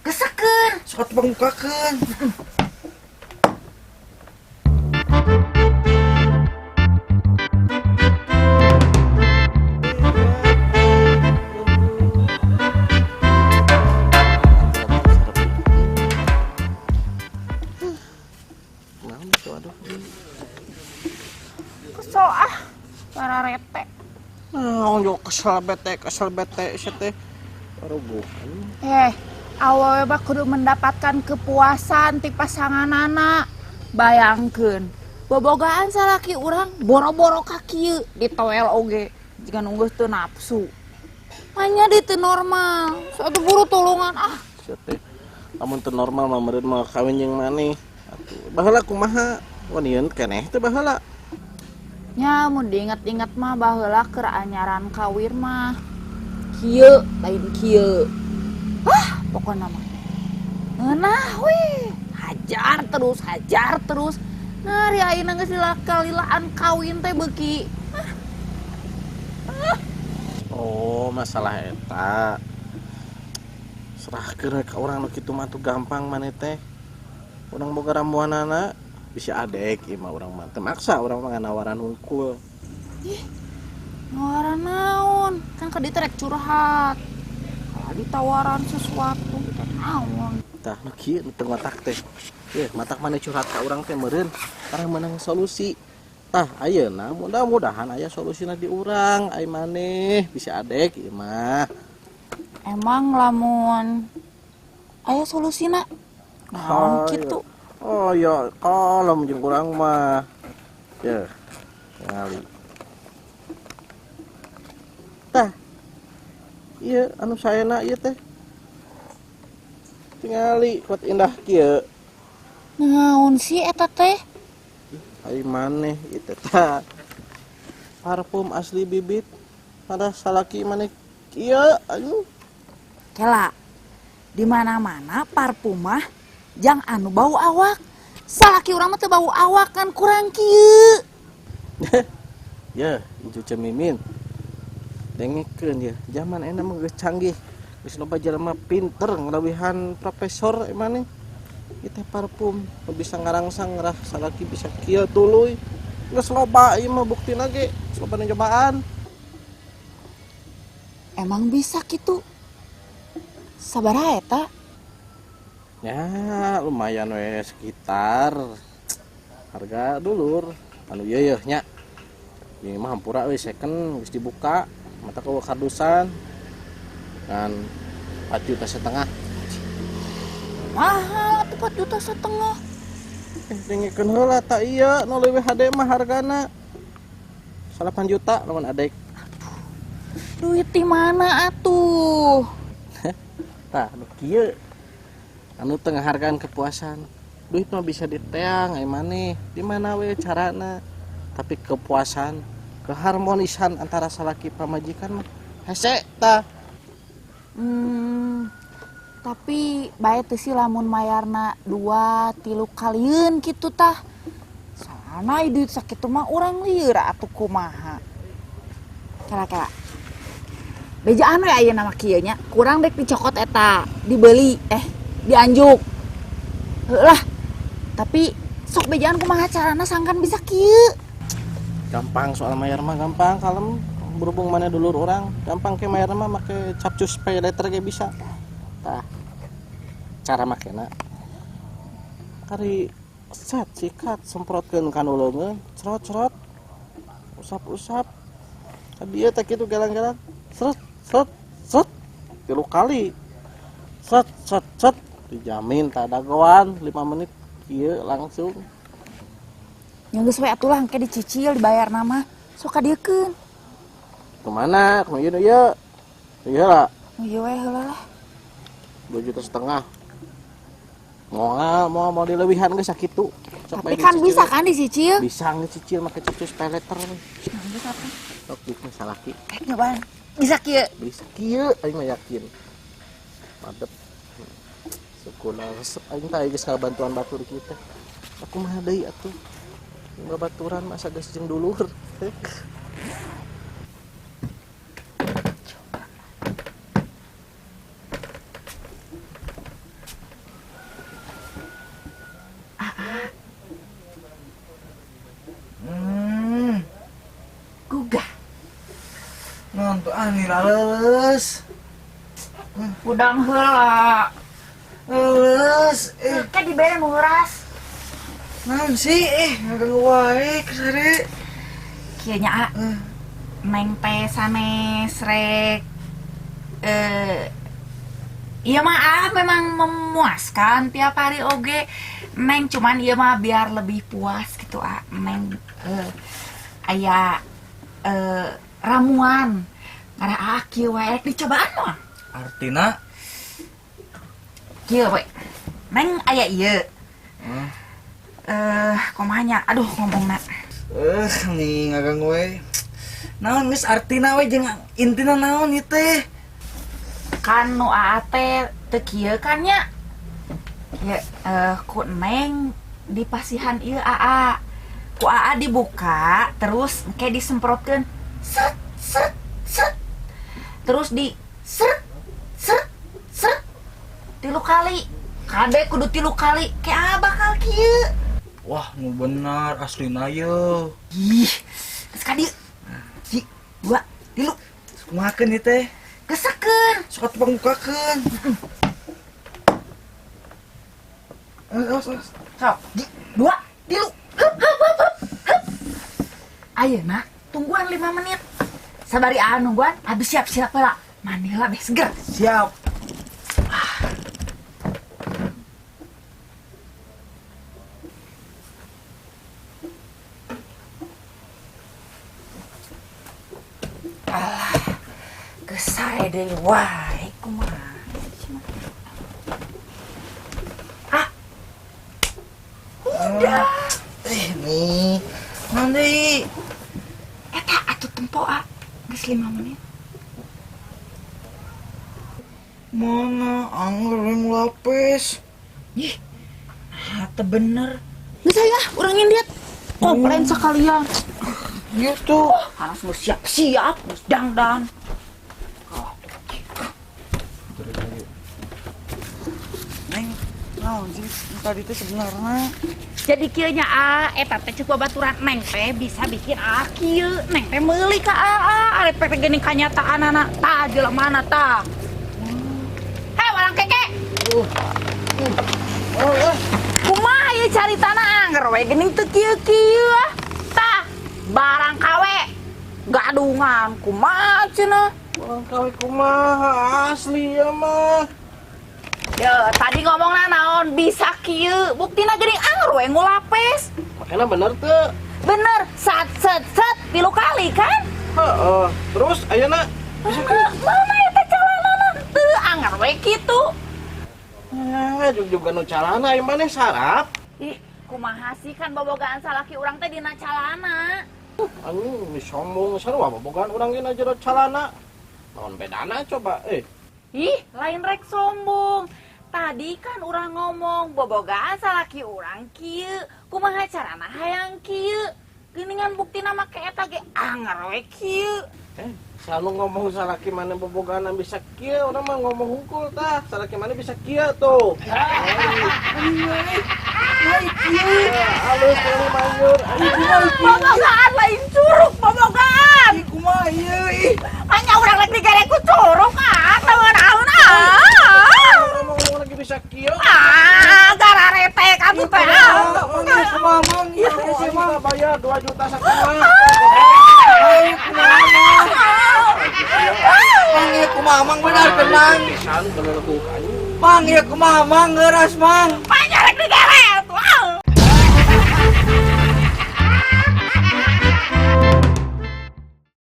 Gesekeun. Sok atuh pangbukakeun. Kesel ah, para rete. Naon yo kesel bete sia teh. Aruguh. Awewe mah kudu mendapatkan kepuasan ti pasanganana. Bayangkeun, bobogaan salaki urang boro-boro ka kieu ditoel oge jiga nu geus teu nafsu. Manya di teu normal. Suatu buru tulungan ah. Sia teh. Lamun teu normal mah meureun mah kawin jeung maneh. Atuh baheula kumaha? Wanian keneh teh baheula. Nya mun diinget-inget mah baheula keur anyaran kawin mah kieu lain kieu. Wah, pokona mah. Ngeunah we, hajar terus, hajar terus. Nah, ari ayeuna geus kalilaan kawin teh beuki. Ah. Oh, masalah eta. Serahkeun we ka urang nu kitu mah tuh gampang maneh teh. Urang boga rambuanana bisa adek ieu mah urang mah teu maksa urang mah nganawaran hungkul. Ih, nawaran naon? Kan ka dieu teh rek curhat. Kalau ditawaran sesuatu teh naon? Tah nu kieu nu teu ngotak teh. Yeuh, matak maneh curhat ka urang teh meureun karena meunang solusi. Tah ayeuna mudah-mudahan aya solusina di urang, ai maneh bisa adek ieu mah. Emang lamun aya solusina naon kitu? Oh ya, kalem jeung urang mah. Yeuh, ngali. Tah. Ieu anu saena ieu teh. Tingali kuat indah kieu. Naon sih eta teh? Ai maneh ieu teh tah. Parfum asli bibit. Pada salaki maneh kieu aduh. Kela. Di mana-mana parfum mah jang anu bau awak. Salaki urang mah teu bau awak kan kurang kieu. Yeuh, incu Cemimin. Dengekeun ye, zaman ayeuna mah geus canggih. Geus loba jelema pinter ngalawihan profesor maneh. Ieu teh parfum nu bisa ngarangsang ngerah salaki bisa kieu tuluy. Geus loba ieu mah buktina ge, geus loba nu nyobaan. Emang bisa kitu? Sabaraha eta? Ya, lumayan we sekitar harga dulur. Anu ieu yeuh nya. Ieu mah hampura we second geus dibuka, mata ka kardusan. Kan 4 juta setengah. Mahal atuh 4 juta setengah. Dengekeun heula ta ieu nu leuwih hade mah hargana. 8 juta lamun adek. Aduh, duit di mana atuh? Tah, nu kieu. Anu teu ngahargaan kepuasan. Duit mah bisa diteang ai maneh. Di mana we carana? Tapi kepuasan, keharmonisan antara salaki pamajikan mah hese tah. Tapi bae teu sih lamun mayarna 2 3 kalieun kitu tah. Soalna duit sakitu mah urang lieur atuh kumaha. Kela-kela. Bejaan we ayeuna mah kieu nya, kurang dek dicokot eta, dibeli dianjuk. Heuh lah. Tapi sok bejaan kumaha carana sangkan bisa kieu. Gampang soal mayar mah gampang kalem. Berhubung mana dulur orang, gampang ke mayar mah make capcus pay letter ge bisa. Tah. Cara makena. Kari set sikat semprotkeun ka nu leungeun, cerot-cerot. Usap-usap. Ka dieu teh kitu gelang-gelang. Seret, seret, seret. 3 kali. Set, set, set. Dijamin tak dagoan 5 menit kieu langsung. Nya geus we atuh lah engke dicicil dibayar nama. Sok kadieukeun. Kemana? Kumaha ieu ieu? Ieu lah. Ieu we heula lah. 2 juta setengah. Moal, moal mau dilebihan geus sakitu. Sok Tapi bae kan dicicil. bisa kan dicicil? Bisa ngecicil make capcus pay letter. Nah, geus atuh. Sok duitnya salaki. Nyobaan. Bisa kieu. Bisa kieu aing mah yakin. Mantep. Sukuna resep aing teh geus ngabantuan batur kita. Aku mah deui atuh. Ngabaturan masa geus jeung dulur. Ah, nih laleus. Udang heula. Laleus. Kayak dibere nu heuras. Naon sih? Ngaganggu wae kesare. Kieu nya A. Neng teh sanes rek iya mah ah memang memuaskan tiap hari oge. Neng cuman iya mah biar lebih puas gitu ah. Neng aya ramuan ngarah ah kieu wae rek dicobaan mah. Artina kieu we. Neng aya ieu. Kumaha nya? Aduh ngomongna. Nih ngaganggu we. Naon geus artina we jeung intina naon ieu teh? Kan nu aa teh teu kieu kan nya. Ya, ku Neng dipasihan ieu aa. Ku aa dibuka terus kayak disemprotkeun set set set. Terus di seret seret seret 3 kali. Kade kudu 3 kali kayak aa bakal kieu. Wah, nu benar aslina ye. Ih, geus ka dieu. 1, 2, 3. Kumahakeun ieu teh? Gesekeun. Sok atuh pangbukakeun. Awas, awas. Sok, 1, 2, 3. Hup, hup, hup, hup, hup. Ayeuna tungguan 5 menit. Sabari aa nungguan, habis siap-siap heula. Mandi heula beh seger. Siap. Alah, gesai deui wae kumaha. Ah. Udah. Nih. Naon deui? Eta atuh tempo ah. Geus 5 menit. Mana angger yang lapis? Ih, nah, teu bener. Geus aya urang ngindiet. Komplain sekalian. Gitu. Oh, harus geus siap-siap, geus dangdan. Neng, naon sih tadi teh sebenarnya? Jadi kieu nya a, eta teh ceuk babaturan Neng teh bisa bikin a kieu. Neng teh meuli ka aa, arek teh geuning kanyataanana. Tah jelemana tah. Hei, walang keke. Kumaha ieu caritana angger we geuning teu kieu-kieu ah. Tah, barang kawe gadungan kumaha cenah? Barang kawe kumaha asli ya mah. Ya, tadi ngomongna naon bisa kieu, buktina geuning angger we ngulapes. Makanya bener teu? Bener, sat set set 3 kali kan? Heeh. Terus ayeuna bisa kieu? Mana ya teh calanana? Teu angger we kitu. Juga nu calana ieu maneh sarap. Ih, kumaha sih kan bobogaan salaki urang teh dina calana. Anjing, ini sombong sarua bobogaan urang ge na jero calana. Naon bedana coba Ih, lain rek sombong. Tadi kan urang ngomong bobogaan salaki urang kieu. Kumaha carana hayang kieu? Geuningan buktina make eta ge anger we kieu. Selalu ngomong salaki mana bobogaan bisa kieu, urang mah ngomong hungkul tah. Salaki mana bisa kieu tuh. Ai kieu. Halus kali manjur. Bobogaan lain curug bobogaan. Ih, kumaha ieu ih. Hanya urang lagi digere ku curug ah, naon-naon ah. Urang mah ngomong lagi bisa kieu. Ah, gararetek atuh teh. Kumaha, mang, kumaha, mang? Ieu Oh, teh aing mah. mah bayar 2 juta sakumaha. Ai, kumaha, mang? Mang, ieu kumaha, mang? Benar, tenang. Pisan bener tuh anjing. Mang, ieu kumaha, mang? Ngeuras, mang. Pak